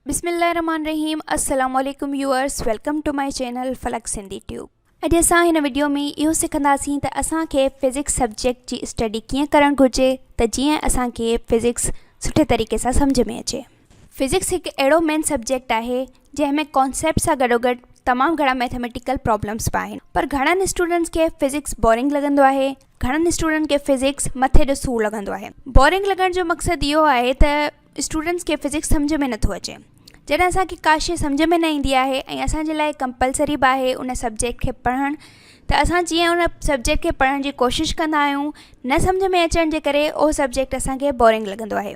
بسم الله الرحمن الرحيم السلام عليڪم viewers welcome to my channel Falak Sindhi tube. اڄ اسان هن وڊيو ۾ اهو سکنداسين ته اسان کي فزڪس سبجيڪٽ جي اسٽڊي ڪيئن ڪرڻ گهرجي ته جيئن اسان کي فزڪس سٺي طريقي سان سمجهه ۾ اچي. فزڪس هڪ اهڙو مين سبجيڪٽ آهي جنهن ۾ ڪانسيپٽ سان گڏوگڏ تمام گهڻا ميٿاميٽيڪل پرابلمس به آهن پر گهڻن اسٽوڊنٽس کي فزڪس بورنگ لڳندو آهي گهڻن اسٽوڊنٽ کي فزڪس مٿي جو سور لڳندو آهي. بورنگ لڳڻ جو مقصد اهو آهي ته اسٽوڊنٽس کي فزڪس سمجهه ۾ نٿو اچي. جڏهن اسان کي ڪا شيء سمجهه ۾ نه ايندي آهي ۽ اسان جي لاء ڪمپلسري به آهي ان سبجيڪٽ کي پڙهڻ ته اسان جيئن ان سبجيڪٽ کي پڙهڻ جي ڪوشش ڪندا آهيون نه سمجهه ۾ اچڻ جي ڪري اهو سبجيڪٽ اسان کي بورنگ لڳندو آهي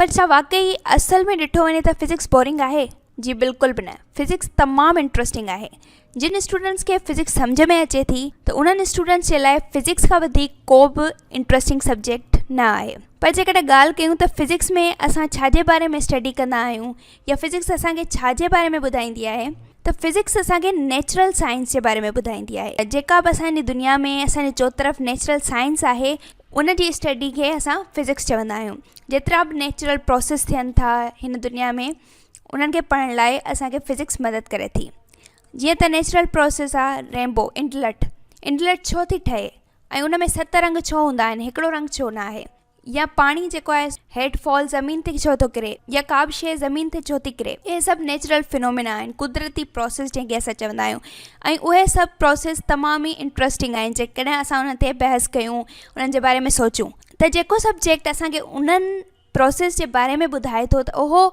پر ڇا واقعي اصل ۾ ڏٺو وڃي ته فزڪس بورنگ آهي؟ جي بلڪل به نه فزڪس تمام انٽرسٽنگ آهي جن اسٽوڊنٽس کي فزڪس سمجهه ۾ اچي ٿي ته انهن اسٽوڊنٽس جي لاء فزڪس کان وڌيڪ ڪو به انٽرسٽنگ سبجيڪٽ نه آهي پر جيڪڏهن ڳالهه ڪيون ته فزڪس ۾ اسان ڇا جي باري ۾ اسٽڊي ڪندا آهيون يا فزڪس اسان کي ڇا جي باري ۾ ٻڌائيندي آهي ته فزڪس اسان کي نيچرل سائنس جي باري ۾ ٻڌائيندي آهي جيڪا به اسان جي دنيا ۾ اسان جي چوطرف نيچرل سائنس آهي ان جي اسٽڊي کي اسان فزڪس چوندا آهيون جيترا به نيچرل پروسيس ٿين ٿا هن دنيا ۾ انهن کي پڙهڻ لاء اسان کي فزڪس مدد ڪري ٿي جيئن ته نيچرل پروسيس آهي رينبو انڊلٺ انڊلٺ ڇو ٿي ٺهي ۽ ان ۾ ست رنگ ڇو هوندا آهن هڪڙو رنگ ڇو نه آهي يا پاڻي جيڪو آهي هيٺ فال زمين تي ڇو ٿو ڪري يا ڪا به شيء زمين تي ڇو ٿي ڪري اهي سڀ نيچرل فنومينا آهن قدرتي پروسيس جنهن کي اسان چوندا آهيون ۽ اهي سڀ پروسيس تمام ئي انٽرسٽنگ آهن جيڪڏهن اسان انهن تي بحث ڪيون انهن جي باري ۾ سوچون ته جيڪو سبجيڪٽ اسان کي انهن پروسيس جي باري ۾ ٻڌائي ٿو ته اهو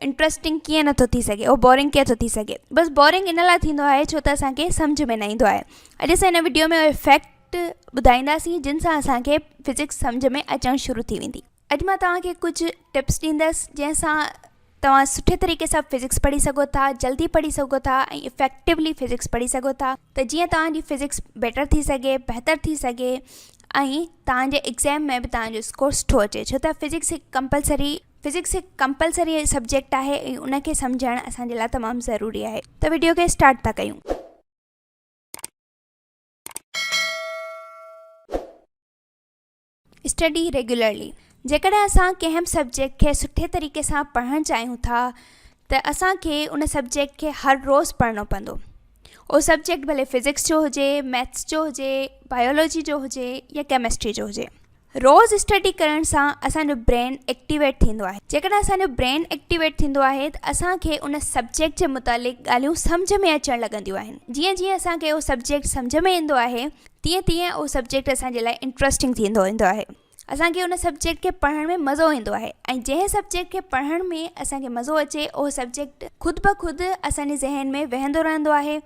انٽرسٽنگ ڪيئن نٿو ٿي سگهي اهو بورنگ ڪيئن ٿو ٿي سگهي بس بورنگ ان لاء ٿيندو آهي ڇو ته اسان کي سمجهه ۾ نه ايندو آهي اڄ اسان هن وڊيو ۾ اهي فيڪٽ ٻڌائينداسين جن سان اسان کي فزڪس سمجهه ۾ اچڻ شروع ٿي ويندي. اڄ مان توهان کي ڪجهه ٽپس ڏيندس جنهن سان توهان سٺي طريقي سان فزڪس پڙهي سگهو ٿا جلدي پڙهي سگهو ٿا ۽ افيڪٽولي فزڪس پڙهي سگهو ٿا ته جيئن توهان جي فزڪس بيٽر ٿي سگهي بهتر ٿي سگهي ۽ توهان جي ايگزام ۾ به توهان جو اسڪور سٺو اچي ڇو ته فزڪس هڪ ڪمپلسري فزڪس هڪ ڪمپلسري سبجيڪٽ آهي ۽ ان کي سمجهڻ اسان جي لاء تمام ضروري آهي ته وڊيو کي اسٽارٽ ٿا ڪيون. اسٽڊي ريگيولرلي جيڪڏهن اسان ڪنهن به سبجيڪٽ کي سٺي طريقي سان پڙهڻ چاهيون ٿا ته اسان کي ان سبجيڪٽ کي هر روز پڙهڻو پوندو اهو سبجيڪٽ ڀلي فزڪس جو هجي ميٿس جو هجي بايولاجي جو هجي يا ڪيمسٽري جو هجي روز اسٽڊي ڪرڻ سان اسانجو برين ايڪٽيويٽ ٿيندو آهي جيڪڏهن اسانجو برين ايڪٽيويٽ ٿيندو آهي ته اسانکي ان سبجيڪٽ جي متعلق ڳالهيون سمجهه ۾ اچڻ لڳنديون آهن جيئن جيئن اسانکي اهو سبجيڪٽ سمجهه ۾ ايندو آهي تيئن تيئن اهو سبجيڪٽ اسان جي لاء انٽرسٽنگ ٿيندو ويندو آهي. اسان کي ان سبجيڪٽ کي پڙهڻ ۾ مزو ايندو آهي ۽ جنهن سبجيڪٽ کي پڙهڻ ۾ اسان کي مزو اچي اهو سبجيڪٽ خود بخود اسان جي ذهن ۾ ويهندو رهندو آهي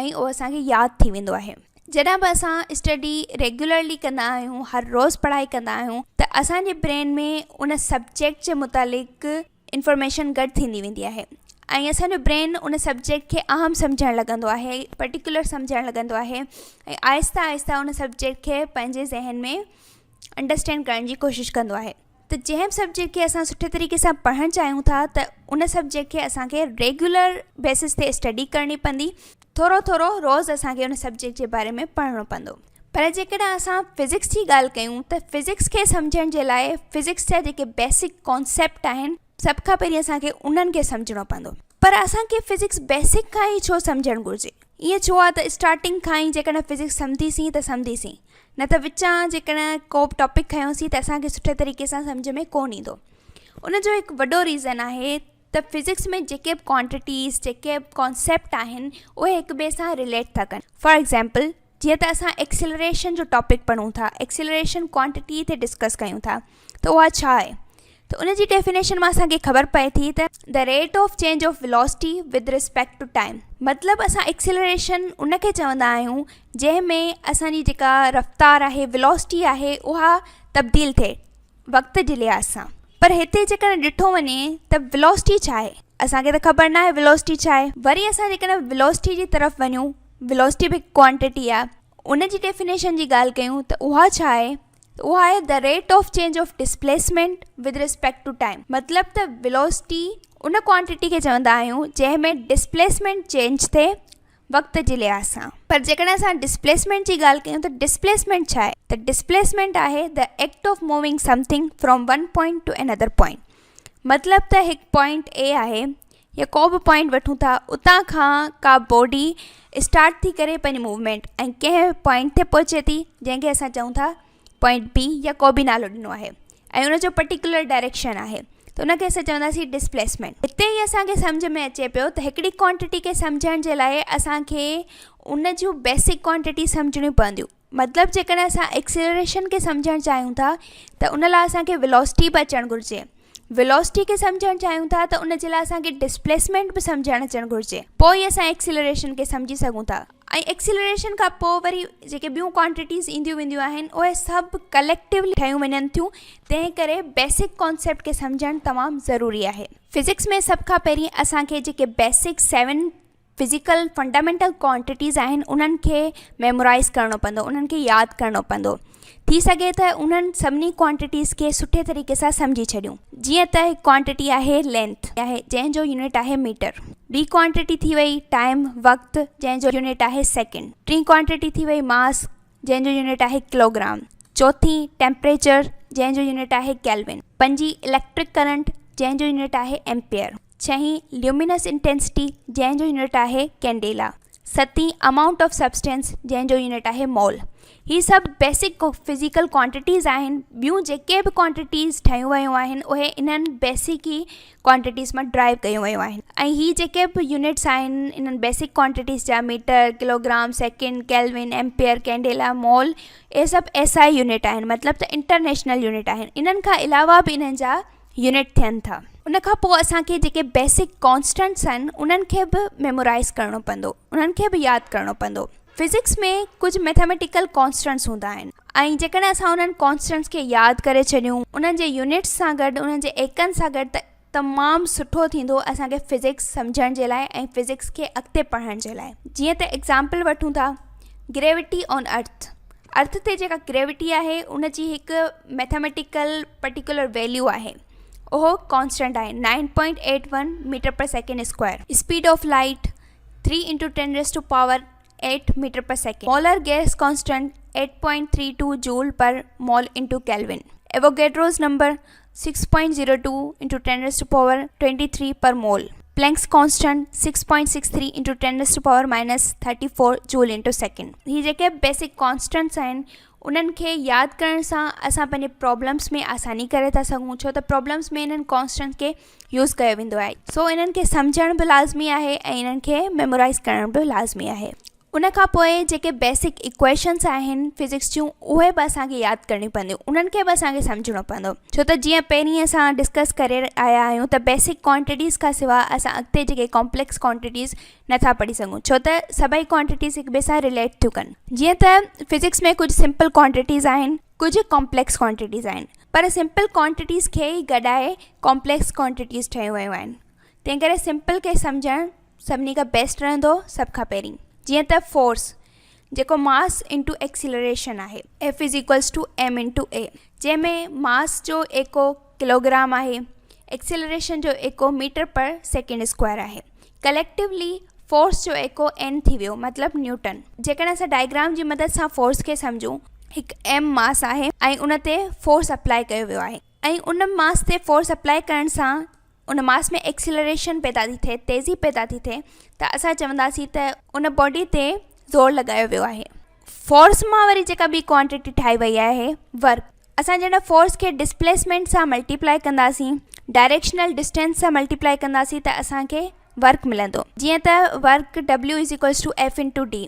۽ اهو اسان کي ياد ٿي ويندو آهي. جڏهن به اسان اسٽڊي ريگيولرلي ڪندا آهيون هر روز پڙهائي ڪندا آهيون ته اسان جي برين ۾ ان سبجيڪٽ جي متعلق انفارميشن گڏ ٿيندي ويندي آهي ۽ اسان جو برين ان سبجيڪٽ کي اهم سمجهڻ لڳندو آهي پرٽيڪولر سمجهڻ لڳندو آهي ۽ آهستي آهستي ان سبجيڪٽ کي پنهنجي ذهن ۾ انڊرسٽينڊ ڪرڻ جي ڪوشش ڪندو آهي ته جنهن به سبجيڪٽ کي اسان سٺي طريقي سان پڙهڻ چاهيون ٿا ته ان سبجيڪٽ کي اسانکي ريگيولر بيسس تي اسٽڊي ڪرڻي پوندي ٿورو ٿورو روز اسانکي ان سبجيڪٽ جي باري ۾ پڙهڻو پوندو پر جيڪڏهن اسان فزڪس جي ڳالهه ڪيون ته فزڪس کي سمجهڻ جي لاء فزڪس جا جيڪي بيسڪ ڪانسيپٽ آهن سڀ کان پهرين اسان کي انهن کي سمجهڻو پوندو پر اسان کي فزڪس بيسڪ کان ئي ڇو سمجهڻ گهرجي ائين ڇو آهي ته اسٽارٽنگ کان ئي جيڪڏهن فزڪس سمجهيسين ته سمجهيسين نه ته وچان جيڪڏهن ڪو به ٽاپڪ کنيوسين ته اسان کي سٺي طريقي سان سمجهه ۾ ڪونه ايندو ان جو هڪ وڏو ريزن آهي ته فزڪس ۾ جيڪي به ڪوانٽيٽيز جيڪي به ڪانسيپٽ آهن اهي هڪ ٻئي سان رليٽ ٿا ڪن فار ايگزامپل جيئن ته اسان ايڪسلريشن جو ٽاپڪ پڙهون ٿا ايڪسلريشن ڪوانٽيٽي تي ڊسڪس ڪيون ٿا ته اها ڇا آهي ته ان جي ڊيفينيشن مان اسان کي خبر پئي ٿي ته the rate of change of velocity with respect to time مطلب اسان ايڪسلريشن ان کي چوندا آهيون جنهن ۾ اسان جي جيڪا رفتار آهي ولاسٽي آهي اها تبديل ٿئي وقت جي لحاظ سان. پر هتي جيڪڏهن ڏٺو وڃي ته ولوسٽي ڇا آهي؟ اسان کي ته خبر ناهي ولوسٽي ڇا آهي. وري اسان جيڪڏهن ولوسٽي جي طرف وڃون، ولوسٽي به هڪ ڪوانٽيٽي آهي، ان جي ڊيفينيشن جي ڳالهه ڪيون ته اها ڇا آهي؟ ته اها آهي the rate of change of displacement with respect to time. مطلب ته ولوسٽي ان ڪوانٽيٽي کي چوندا آهيون جنهن ۾ ڊسپليسمينٽ چينج ٿئي وقت جي لحاظ سان. پر جيڪڏهن اسان ڊسپليسمينٽ جي ڳالهه ڪيون ته ڊسپليسمينٽ ڇا آهي؟ ته ڊسپليسمينٽ آهي the act of moving something from one point to another point. مطلب ته هڪ پوائنٽ اي آهي يا ڪو به پوائنٽ وٺون ٿا اتان کان ڪا باڊي اسٽارٽ ٿي ڪري پنهنجي موومينٽ ۽ ڪنهن پوائنٽ تي پهچي ٿي جنهن کي اسان چئون ٿا پوائنٽ بي يا ڪو به نالو ڏنو آهي ۽ ان جو پرٽيڪولر ڊائريڪشن آهي ته ان کي اسان چونداسين ڊسپليسمينٽ. هتي ئي اسان کي سمجهه ۾ اچي پيو ته هڪڙي ڪوانٽٽي کي سمجهڻ جي لاء اسان کي ان جون بيسڪ ڪوانٽٽي سمجهڻيون پونديون. مطلب جيڪڏهن اسان ايڪسيلريشن کي سمجهڻ چاهيون ٿا ته ان لاء اسان کي ويلوسٽي به اچڻ گهرجي. ويلوسٽي کي سمجهڻ چاهيون ٿا ته ان جي لاء اسان کي ڊسپليسمينٽ به سمجهڻ اچڻ گهرجي پوء ئي اسان ايڪسيلريشن کي سمجهي سگهون ٿا ۽ ايڪسيلريشن کان پوء وري جيڪي ٻيون ڪوانٽيٽيز اينديون وينديون آهن اهي سڀ ڪليڪٽولي ٺهيون وڃن ٿيون تنهن ڪري بيسڪ ڪانسيپٽ کي سمجهڻ تمام ضروري آهي. فزڪس ۾ سڀ کان پهرين اسان کي جيڪي بيسڪ سيون فزيڪل فنڊامينٽل ڪوانٽيٽيز آهن انهن کي ميمورائز ڪرڻو پوندو انهن کي ياد ڪرڻو پوندو ٿي سگهي ته انهن سڀني ڪوانٽيٽيز کي سٺي طريقي سان سمجهي ڇڏيون جيئن ته هڪ ڪوانٽيٽي آهي لينٿ آهي جنهن جو يونٽ آهي ميٽر ٻي ڪوانٽيٽي ٿي وئي ٽائيم وقت جنهن جو يونٽ آهي سيڪنڊ ٽين ڪوانٽيٽي ٿي وئي ماس جنهن جو يونٽ آهي ڪلوگرام، چوٿين ٽيمپريچر جنهن جو يونٽ آهي ڪيلون، پنجين اليڪٽرڪ ڪرنٽ جنهن جو يونٽ آهي ايمپيئر، ڇهين ليومينس انٽينسٽي جنهن جو يونٽ آهي ڪينڊيلا، ستين امائونٽ آف سبسٽينس جنهن جو يونٽ آهي مول. هي سڀ بيسڪ فزيڪل ڪوانٽيٽيز آهن، ٻيون جيڪي به ڪوانٽيٽيز ٺهيون ويون آهن اهي انهن بيسڪ ئي ڪوانٽيٽيز مان ڊرائيو ڪيون ويون آهن ۽ هي جيڪي به يونٽس آهن انهن بيسڪ ڪوانٽيٽيز جا metre, kilogram, second, kelvin, ampere, candela, mole اهي سڀ ايس I unit آهن مطلب ته انٽرنيشنل يونٽ آهن انهن کان علاوه به انهن جا يونٽ ٿين ٿا. ان کان پوء اسان کي جيڪي بيسڪ ڪانسٽنٽس آهن انهن کي به ميمورائز ڪرڻو پوندو انهن کي به ياد ڪرڻو پوندو. فزڪس ۾ ڪجهه ميٿاميٽيڪل ڪانسٽنٽس هوندا آهن ۽ جيڪڏهن اسان انهن ڪانسٽنٽس کي ياد ڪري ڇڏيون انهن جي يونٽس سان گڏ انهن جي ايڪن سان گڏ ته تمام سٺو ٿيندو اسان کي فزڪس سمجهڻ جي لاء ۽ فزڪس کي اڳتي پڙهڻ جي لاء جيئن ته ايگزامپل وٺون ٿا گريوٽي آن ارٿ ارٿ تي جيڪا گريوٽي آهي ان جي هڪ ميٿاميٽيڪل پرٽيڪولر ويليو آهي اهو ڪانسٽنٽ آهي nine point eight one metre per second square speed of light three into ten raise to power eight metre per second molar gas constant eight point three two joule per mole into kelvin Avogadro's number six point zero two into ten raise to power twenty three per mole Planck's constant six point six three into ten raise to power minus thirty four joule into second هي جيڪي basic constants آهن انهن کي ياد ڪرڻ سان اسان پنهنجي problems ۾ آساني ڪري ٿا سگهون ڇو ته پرابلمس ۾ انهن ڪانسٽنٽس کي يوز ڪيو ويندو آهي سو انهن کي سمجهڻ به لازمي آهي ۽ انهن کي ميمورائز ڪرڻ به لازمي آهي ان کان پوء جيڪي بيسڪ اڪويشنس آهن فزڪس جون اهي به اسان کي ياد ڪرڻيون پونديون انهن کي به اسان کي سمجهڻو پوندو ڇو ته جيئن پهرين اسان ڊسڪس ڪري آيا آهيون ته بيسڪ ڪوانٽيٽيز کان سواء اسان اڳتي جيڪي ڪامپليڪس ڪوانٽيٽيز نٿا پڙهي سگهون ڇو ته سڀئي ڪوانٽيٽيز هڪ ٻئي سان رليٽ ٿيون ڪن جيئن ته فزڪس ۾ ڪجهه سمپل ڪوانٽيٽيز آهن ڪجهه ڪامپليڪس ڪوانٽيٽيز آهن پر سمپل ڪوانٽيٽيز کي ئي گڏائي ڪامپليڪس ڪوانٽيٽيز ٺهيون ويون آهن تنهن ڪري سمپل کي سمجهڻ سڀني کان بيسٽ رهندو سڀ کان پهرين جيئن ته فورس جيڪو ماس انٽو ايڪسيلريشن آهي F is equals to M into A جنهن ۾ ماس جو ايڪو ڪلوگرام آهي ايڪسيلريشن جو ايڪو ميٽر پر سيڪنڊ اسڪوائر آهي ڪليڪٽيولي فورس جو ايڪو اين ٿي ويو مطلب نيوٽن. جيڪڏهن اسان ڊائگرام جي مدد سان فورس کي سمجهون هڪ ايم ماس آهي ۽ ان تي فورس اپلائي ڪيو ويو آهي ۽ ان ماس تي فورس اپلائي ڪرڻ سان ان ماس ۾ ايڪسيلريشن پيدا ٿي ٿئي تيزي پيدا ٿي ٿئي ته اسان چونداسين ته ان باڊي تي زور لڳايو ويو آهي. فورس مان وري جيڪا ٻي ڪوانٽيٽي ٺاهي وئي آهي ورڪ. اسان جڏهن فورس کي ڊسپليسمينٽ سان ملٽيپلائي ڪنداسين ڊائريڪشنل ڊسٽينس سان ملٽيپلائي ڪنداسين ته اسان کي ورڪ ملندو جيئن ته work W is equals to F into D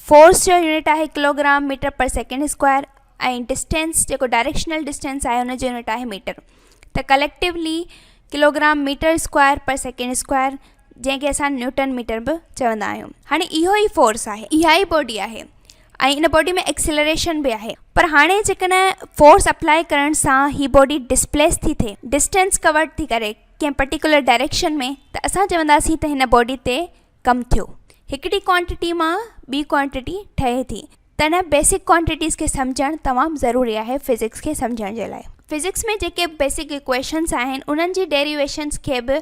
force جو يونٽ آهي kilogram metre per second square ۽ distance جيڪو ڊائريڪشنل ڊسٽينس آهي ان جو يونٽ آهي ميٽر ته collectively kilogram metre square per second square جنهن کي اسان نيوٽن ميٽر به چوندا آهيون هاڻي اهو ئي فورس آهي اها ئي باڊي آهي ۽ ان باڊي ۾ ايڪسيلريشن به آهي پر هاڻي جيڪڏهن فورس اپلائي ڪرڻ سان هي باڊي ڊسپليس ٿي ٿئي ڊسٽينس ڪور ٿي ڪري ڪنهن پرٽيڪولر ڊائريڪشن ۾ ته اسان چونداسين ته هن باڊي تي ڪم ٿيو هڪڙي ڪوانٽٽي مان ٻي ڪوانٽٽي ٺهي ٿي تڏهن بيسڪ ڪوانٽيٽيز کي سمجهڻ تمام ضروري آهي فزڪس کي سمجهڻ جي لاء. فزڪس ۾ جيڪي بيسڪ ايڪويشنس آهن انهن جي ڊيريويشنس کي به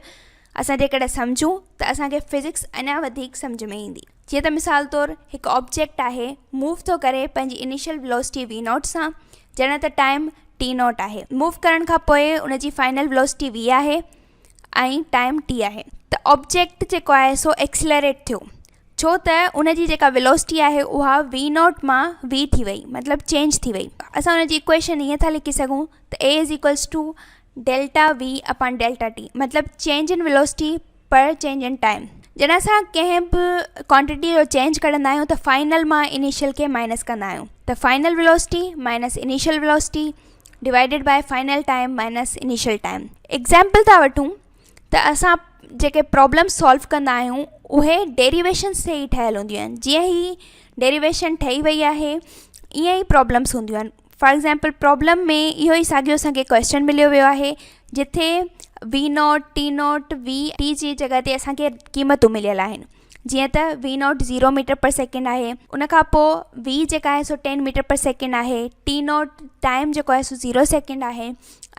اسان جيڪڏهن سمجهون ته اسان کي فزڪس اڃا وڌيڪ سمجهه ۾ ايندي. جيئن ته مثال طور هڪ آبجيڪٽ آهي موو ٿو ڪري پنهنجي انيشل ويلوسٽي وي not سان جڏهن ته ٽائيم ٽي not آهي. موو ڪرڻ کان پوء ان جي فائنل ويلوسٽي وي آهي ۽ ٽائيم ٽي آهي. ته آبجيڪٽ جيڪو آهي سو ايڪسلريٽ ٿيو ڇو ته ان جي جيڪا ويلوسٽي آهي اها وي ناٽ مان وي ٿي وئي مطلب چينج ٿي وئي. اسان ان جي اڪويشن ائين ٿا لکي سگهون ته A is equals to delta V upon delta T مطلب change in velocity per change in time. جڏهن اسان ڪنهن به ڪوانٽٽي جو چينج ڪڍندا آهيون ته فائنل مان انيشل کي مائنس ڪندا آهيون ته final velocity minus initial velocity divided by final time minus initial time. Example ٿا وٺون ته اسان جيڪي پرابلم سالو ڪندا آهيون اهي ڊيريويشنس تي ئي ٺهيل هونديون آهن جيئن هي ڊيريويشن ٺهي وئي آهي ائين ئي پرابلمس هونديون آهن فار ايگزامپل پرابلم ۾ اهو ئي ساڳيو اسانکي ڪويشچن مليو ويو آهي جتي V naught T naught V T جي جڳهه تي اسانکي قيمتون مليل آهن جيئن ته V naught zero metre per second آهي ان کان پوء وي جيڪا آهي سو ٽين ميٽر پر سيڪنڊ آهي ٽي not time جيڪو آهي سو زيرو سيڪنڊ آهي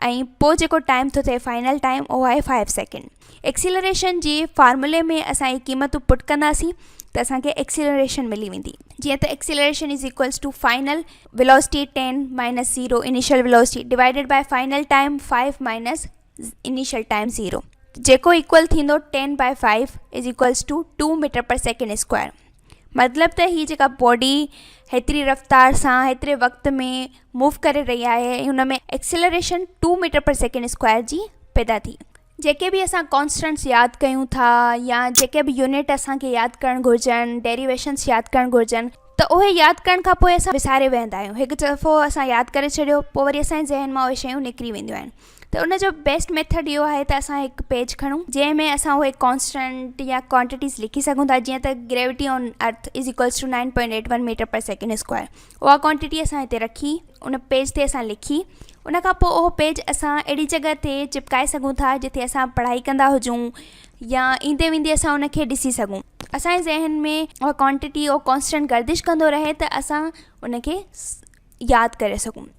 ۽ پوء جيڪو ٽائيم ٿو ٿئي فائنل ٽائيم اهو آهي فائيو سيڪنڊ. ايڪسيلريشن جي فارمولي ۾ اسان اهي قيمتون پٽ ڪنداسين ته اسان کي ايڪسيلريشن ملي ويندي جيئن ته acceleration is equals to final velocity ten minus zero initial velocity divided by final time five minus initial time zero جيڪو ايڪول ٿيندو ten by five is equals to two metre per second square. مطلب ته هي جيڪا body هيتري رفتار سان هيتري وقت ۾ موو ڪري رهي آهي ۽ ان ۾ acceleration two metre per second square جي پيدا ٿي. جيڪي به اسان ڪانسٽنٽس ياد ڪيون ٿا يا جيڪي به يونٽ اسان کي ياد ڪرڻ گهرجن ڊيريويشنس ياد ڪرڻ گهرجن ته اهي ياد ڪرڻ کان پوء اسان وساري ويهندا آهيون هڪ دفعو اسان ياد ڪري ڇڏيو پوء وري اسان جي ذهن مان اهي شيون نڪري وينديون آهن. ته ان جو بيسٽ ميٿڊ اهو آهي ته اسان هڪ پيج کڻون جنهن ۾ اسان اهي ڪانسٽنٽ يا ڪوانٽيٽيز لکي سگهون ٿا جيئن ته gravity on earth is equals to nine point eight one metre per second square اها ڪوانٽيٽي اسان هتي رکي ان پيج تي اسان لکي ان کان پوء اهو پيج اسان اهڙي جڳهه تي چپڪائي سگهون ٿا جتي اسان پڙهائي ڪندا هجون يا ايندي ويندي اسان ان کي ڏسي سگهون اسانجي ذهن ۾ اها ڪوانٽيٽي اهو ڪانسٽنٽ گردش ڪندو رهي ته اسان ان کي ياد ڪري سگهون.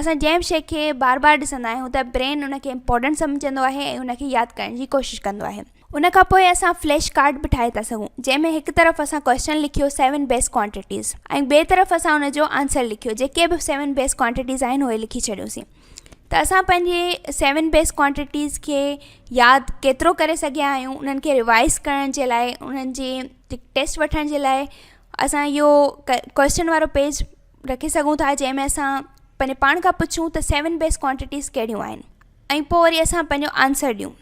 اسان جنهن به شيء کي بار بار ڏسندا آهيون ته برين ان کي امپورٽنٽ سمجهندو آهي ۽ ان کي ياد ڪرڻ جي ڪوشش ڪندو آهي. ان کان پوء اسان فليش ڪارڊ به ٺاهي ٿا سگهون جنهن ۾ هڪ طرف اسان ڪوئسچن لکيو سيون بيس ڪوانٽيٽيز ۽ ٻئي طرف اسان ان جو آنسر لکيو جيڪي به سيون بيس ڪوانٽيٽيز آهن اهي لکي ڇڏيوسين ته اسان پنهنجي سيون بيس ڪوانٽيٽيز کي ياد ڪيترو ڪري سگهيا آهيون انهن کي ريوائز ڪرڻ جي لاء انهن جي ٽيسٽ وٺڻ جي لاء اسان اهو ڪوئسچن وارو پيج رکي سگهون ٿا جنهن ۾ اسان پنهنجي پاڻ کان پڇون ته سيون بيس ڪوانٽيٽيز ڪهڙيون آهن ۽ پوء وري اسان پنهنجو آنسر ڏيون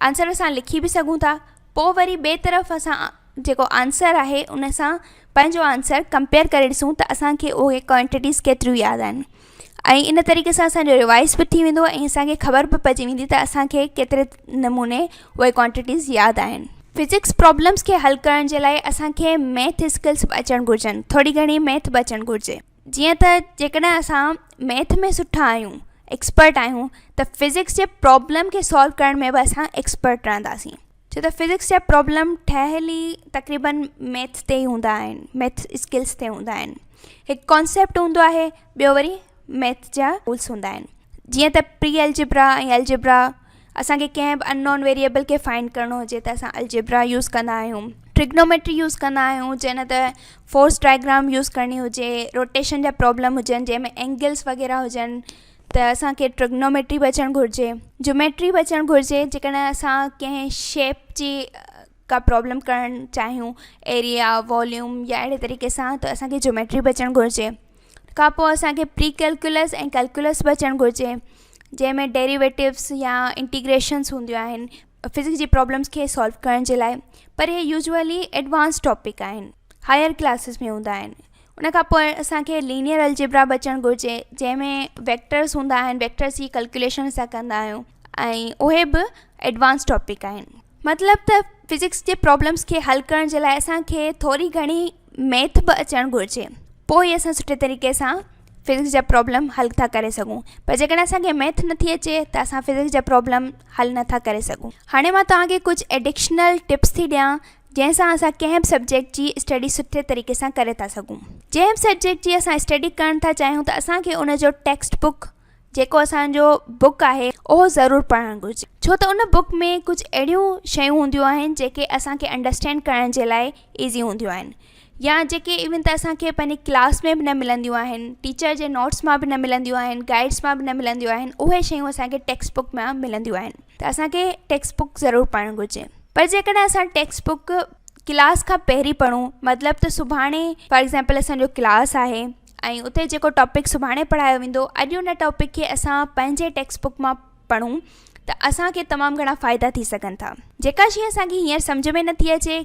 آنسر اسان لکي به سگهون ٿا پوء وري ٻئي طرف اسان جيڪو آنسر آهي ان سان پنهنجو آنسر ڪمپيئر ڪري ڏسون ته اسانکي اهي ڪوانٽيٽيز ڪيتريون ياد آهن ۽ ان طريقي سان اسانجو ريوائز به ٿي ويندو ۽ اسانکي خبر به پئجي ويندي ته اسانکي ڪيتري نموني اهي ڪوانٽيٽيز ياد آهن. فزڪس پرابلمس کي حل ڪرڻ جي لاء اسان کي ميٿ اسڪلس به اچڻ گهرجن ٿوري گهڻي ميٿ به اچڻ گهرجي جيئن ته جيڪڏهن اسان ميٿ ۾ سٺا آهيون ايڪسپرٽ آهيون ته فزڪس جي پرابلم کي سالو ڪرڻ ۾ به اسان ايڪسپرٽ رهنداسين ڇو ته فزڪس جا پرابلم ٺهيل ئي تقريبن ميٿ تي ئي هوندا آهن ميٿ اسڪلس تي هوندا آهن هڪ ڪانسيپٽ هوندو آهي ٻيو وري ميٿ جا رولس هوندا آهن جيئن ته پري الجبرا ۽ الجبرا اسان کي ڪنهن به ان نون ويريئبل کي فائنڊ ڪرڻو هجي ته اسان الجبرا يوز ڪندا آهيون ٽرگنوميٽري يوز ڪندا آهيون جنهن ته فورس ڊائگرام يوز ڪرڻي هجي روٽيشن جا پرابلم هجن جنهن ۾ اينگلس وغيره هجن ته اسان کي ٽرگنوميٽري به اچڻ گهرجي جيوميٽري به اچڻ گهرجي جيڪڏهن اسان ڪنهن شيپ جي ڪا پرابلم ڪرڻ چاهيون ايريا واليوم يا اهڙي طريقي سان ته اسان کي جيوميٽري به اچڻ گهرجي کان پوء اسان کي پري ڪيلڪولس ۽ ڪيلڪولس به اچڻ گهرجي جنهن ۾ ڊيريويٽوس يا انٽيگريشنس هونديون آهن فزڪس جي پرابلمس کي سالو ڪرڻ جي لاء پر اهي يوزولي ايڊوانس ٽاپڪ آهن هائر ڪلاسز ۾ هوندا آهن ان کان پوء اسان کي لينيئر الجبرا به اچڻ گهرجي جنهن ۾ ويڪٽرس هوندا آهن ويڪٽرس جي ڪيلڪوليشن اسان ڪندا آهيون ۽ اهي به ايڊوانس ٽاپڪ آهن مطلب ته فزڪس جي پرابلمس کي حل ڪرڻ جي لاء اسان کي ٿوري گهڻي ميٿ به اچڻ گهرجي پوء ئي اسان سٺي طريقي سان فزڪس جا پرابلم حل ٿا ڪري سگهون پر جيڪڏهن اسان کي ميٿ نٿي اچي ته اسان فزڪس جا پرابلم حل نٿا ڪري سگهون. هاڻي مان توهان کي ڪجهه ايڊيشنل ٽپس ٿي ڏيان جنهن سان اسان ڪنهن به سبجيڪٽ جي اسٽڊي سٺي طريقي سان ڪري ٿا سگهون. جنهن به سبجيڪٽ جي اسان اسٽڊي ڪرڻ ٿا چاهيون ته اسان کي ان جو ٽيڪسٽ بڪ جيڪو اسان جو بڪ آهي اهو ضرور پڙهڻ گهرجي ڇو ته ان بڪ ۾ ڪجهه اهڙيون شيون هونديون آهن جيڪي اسان کي انڊرسٽينڊ ڪرڻ جي لاء ايزي هونديون آهن يا جيڪي ايون ته اسان کي پنهنجي ڪلاس ۾ به نه ملنديون آهن ٽيچر جي نوٽس مان به نه ملنديون آهن گائيڊس مان به نه ملنديون آهن اهي شيون اسان کي ٽيڪسٽ بڪ مان ملنديون آهن ته اسان کي ٽيڪسٽ بڪ ضرور پڙهڻ گهرجي. پر جيڪڏهن اسان ٽيڪسٽ بڪ ڪلاس کان پهرين پڙهون مطلب ته سڀاڻي فار ايگزامپل اسان جو ڪلاس آهي ۽ اتي جيڪو ٽاپڪ سڀاڻي پڙهايو ويندو اڄ ان ٽاپڪ کي اسان پنهنجي ٽيڪسٽ بڪ مان پڙهون ته اسان کي تمام گهڻا فائدا ٿي سگهن ٿا. جيڪا شيء اسان کي هينئر سمجهه ۾ نٿي اچي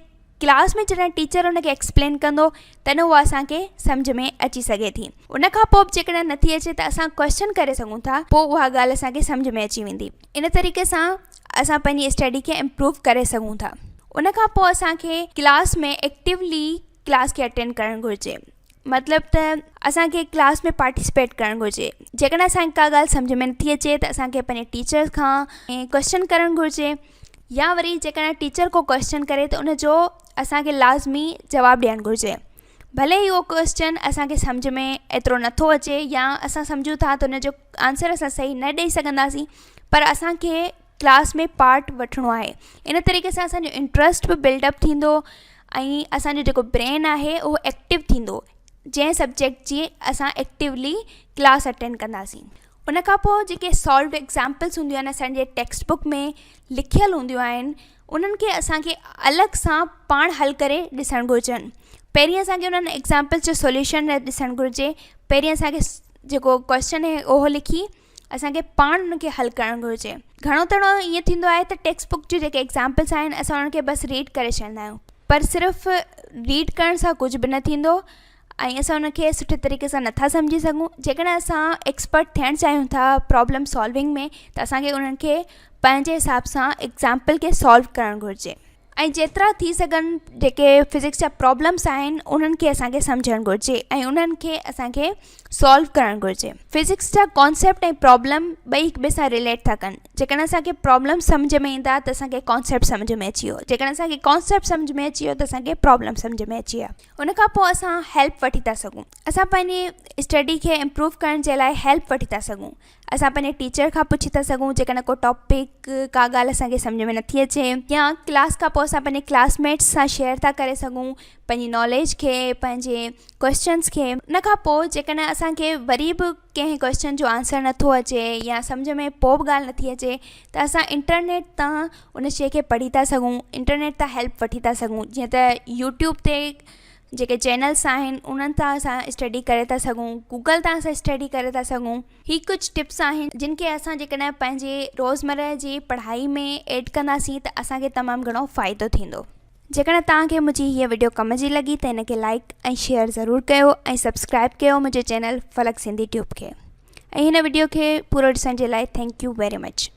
ڪلاس ۾ جڏهن ٽيچر ان کي ايڪسپلين ڪندو تڏهن اها اسان کي سمجهه ۾ اچي سگهي ٿي. ان کان پوء به جيڪڏهن نٿي اچي ته اسان ڪوئسچن ڪري سگهون ٿا پوء اها ڳالهه اسان کي سمجهه ۾ اچي ويندي. ان طريقي سان اسان پنهنجي اسٽڊي کي امپروو ڪري سگهون ٿا. ان کان پوء اسان کي ڪلاس ۾ ايڪٽيولي ڪلاس کي اٽينڊ ڪرڻ گهرجي. مطلب ته اسان کي ڪلاس ۾ پارٽيسپيٽ ڪرڻ گهرجي. جيڪڏهن اسان کي ڪا ڳالهه سمجهه ۾ نٿي اچي ته اسان کي پنهنجي ٽيچر کان ڪوئسچن ڪرڻ گهرجي يا وري جيڪڏهن ٽيچر ڪو ڪوئسچن ڪري ته ان جو اسان کي لازمي جواب ڏيڻ گهرجي. ڀلي اهو ڪوئسچن اسان کي سمجهه ۾ ايترو نٿو اچي يا اسان سمجهون ٿا ته ان جو آنسر اسان صحيح نه ڏئي سگهنداسين پر اسان کي ڪلاس ۾ پارٽ وٺڻو آهي. ان طريقي سان اسان جو انٽرسٽ به بلڊ اپ ٿيندو ۽ اسان جو جيڪو برين آهي اهو ايڪٽو ٿيندو جنهن سبجيڪٽ جي اسان ايڪٽولي ڪلاس اٽينڊ ڪنداسين. ان کان پوء جيڪي سالوڊ ايگزامپلس هونديون آهن اسان جي ٽيڪسٽ بڪ ۾ لکيل هونديون آهن انهن کي اسان کي الڳ سان پاڻ حل ڪري ڏسڻ گهرجن. پهرين اسان کي انهن ايگزامپلس جو سوليوشن ڏسڻ گهرجي. پهرين اسان کي جيڪو ڪوئسچن آهي اهو لکي اسان کي پاڻ ان کي حل ڪرڻ گهرجي. گهڻو تڻو ائين ٿيندو آهي ته ٽيڪسٽ بڪ جون جيڪي ايگزامپلس آهن اسان انهن کي بس ريڊ ڪري ڇڏيندا آهيون پر صرف ريڊ ڪرڻ سان ڪجهه به نه ٿيندو ۽ اسان ان کي سٺي طريقي سان نٿا سمجهي سگهون. جيڪڏهن اسان ايڪسپرٽ ٿيڻ چاهيون ٿا پرابلم سالونگ ۾ ته اسان کي انهن کي پنهنجي حساب سان ايگزامپل کي سالو ڪرڻ گهرجي ۽ جيترا ٿي سگهن جيڪي فزڪس جا پرابلمس آهن انهن کي اسان کي سمجهڻ گهرجي ۽ انهن کي اسان کي سالو ڪرڻ گهرجي. فزڪس جا ڪانسيپٽ ۽ پرابلم ٻئي هڪ ٻئي سان رليٽ ٿا ڪن. جيڪڏهن اسان کي پرابلم سمجهه ۾ ايندا ته اسان کي ڪانسيپٽ سمجهه ۾ اچي ويو. جيڪڏهن اسان کي ڪانسيپٽ سمجهه ۾ اچي ويو ته اسان کي پرابلم سمجهه ۾ اچي ويا. ان کان پوء اسان هيلپ وٺي ٿا سگهون. اسان پنهنجي اسٽڊي کي امپروو ڪرڻ جي لاء هيلپ وٺي ٿا سگهون. اسان پنهنجي ٽيچر کان پڇي ٿا سگهون جيڪڏهن ڪو ٽاپڪ ڪا ڳالهه اسان کي سمجهه ۾ نٿي اچي يا ڪلاس کان پوء اسان پنهنجي ڪلاس ميٽس سان شيئر ٿا ڪري سگهون پنهنجي ناليج کي پنهنجي ڪوئسچنس کي ان کان پوء جيڪڏهن اسان کي وري به ڪنهن ڪوئسچن جو آنسر نٿو اچي يا سمجهه ۾ پوء به ڳالهه نٿي اچي ته اسان انٽرنيٽ تان ان شيء کي پڙهي ٿا سگهون انٽرنيٽ تان هيلپ وٺي ٿا سگهون جيئن ته يوٽيوب تي جيڪي چينلس آهن انهن تان اسان اسٽڊي ڪري ٿا سگهون گوگل تان اسان اسٽڊي ڪري ٿا سگهون. هي ڪجهه ٽپس آهن جن کي اسان جيڪڏهن پنهنجي روزمره جي پڙهائي ۾ ايڊ ڪنداسين ته اسان کي تمام گهڻو فائدو ٿيندو. جيڪڏهن توهان کي منهنجي هيء وڊيو ڪم جي لڳي ته هن کي لائيڪ ۽ شيئر ضرور ڪيو ۽ سبسڪرائيب ڪيو منهنجي چينل فلڪ سنڌي ٽيوب کي ۽ هن وڊيو کي پورو ڏسڻ جي لاء thank you very much.